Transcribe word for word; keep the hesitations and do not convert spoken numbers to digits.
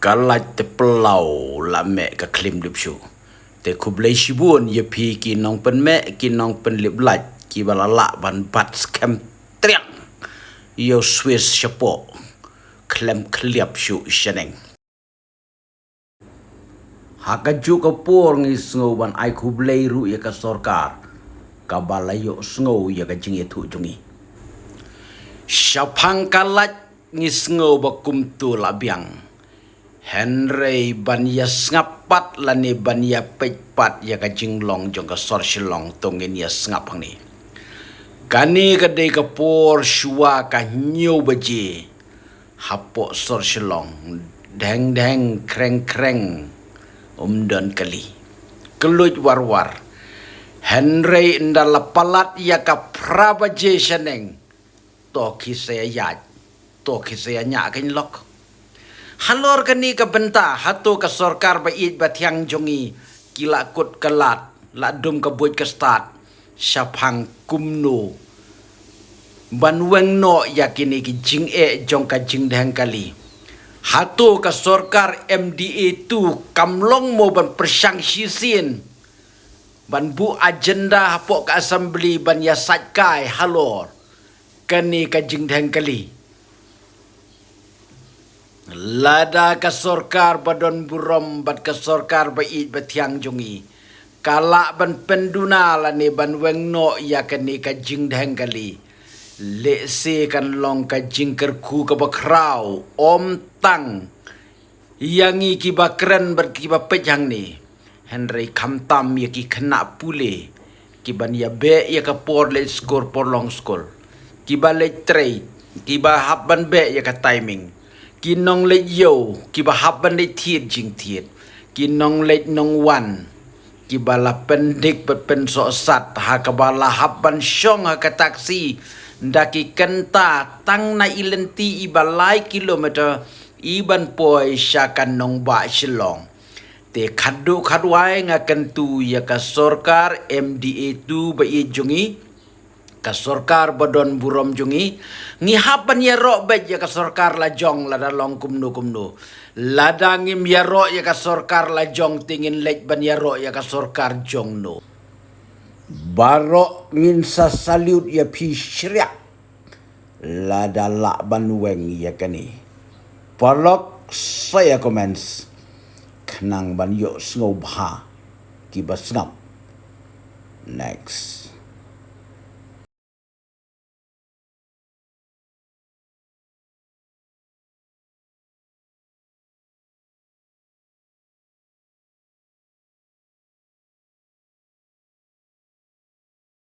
Ka lait te pynlaw la meh ka khlim dip shuh. Te khublei shibun ïa phi ki nongpynmeh, ki nongpynlip lait, kiba la lah ban bat skhem triang ïa u Swiss shapoh. Khlem khliap shuh shaneng. Ha kajuh ka por ngi sngew ban ai khublei ruh ïa ka sorkar kaba la ïohsngew ïa ka jingïathuh jong ngi. Shaphang ka lait ngi sngew ba kumta la biang. Hynrei ban ïa sngap pat lane ban ïa peit pat ïa ka jinglong jong ka sor Shillong to ngin ïa sngap hangne. Kane ka dei ka por shuwa ka hynñiew baje. Hapoh sor Shillong, dheng dheng khreng khreng, um don kali. Ka luid war war. Hynrei ynda la palat ïa ka phra baje shaneng, to ki sa ïa ïaid, to ki sa ïa ñiah kein lok. Halor kane ka bynta, hato ka sorkar ba ïeit ba thiang jong ngi ki la kut ka lad, la dum ka buit ka stad shaphang kumno ban weng noh ïa kine ki jingeh jong ka jingdheng kali. Hato ka sorkar M D A two kam long mo ban pyrshang shisien ban buh agenda hapoh ka assembly ban ïa sait kai halor kane ka jingdheng kali. Lada ka sorkar ba don burom bad ka sorkar ba ïeit ba thiang jong ngi ka lah ban pynduna lane ban weng noh ïa kane ka jingdheng kali, lehse kan long ka jingkyrkhu kaba khraw, ym tang ïa ngi kiba kren bad kiba peit hangne, hynrei khamtam ïa ki khynnah pule kiban ïa beh ïa ka por leit skul, por long skul, kiba leit trei, kiba hap ban beh ïa ka timing, ki nongleit ïew kiba hap ban leit thied jingthied, ki nongleit nongwan kiba la pyndik bad pynsohsat ha kaba la hap ban shong ha ka taxi da ki kynta tang na i lynti iba lai kilometer iban poi sha ka nongbah Shillong. Te khatduh khatwai nga kyntu ïa ka sorkar M D A two ba ïeit jong ngi, ka sorkar ba don burom jong ngi, ngi hap ban ïaroh beit ïa ka sorkar la jong lada long kumno kumno. Lada ngim ïaroh ïa ka sorkar la jong te ngin leit ban ïaroh ïa ka sorkar jong no. Baroh ngin sa salute ïa phi shriah lada lah ban weng ïa kane. Paralok sa ïa comments khnang ban ïohsngew bha kiba sngap. Next.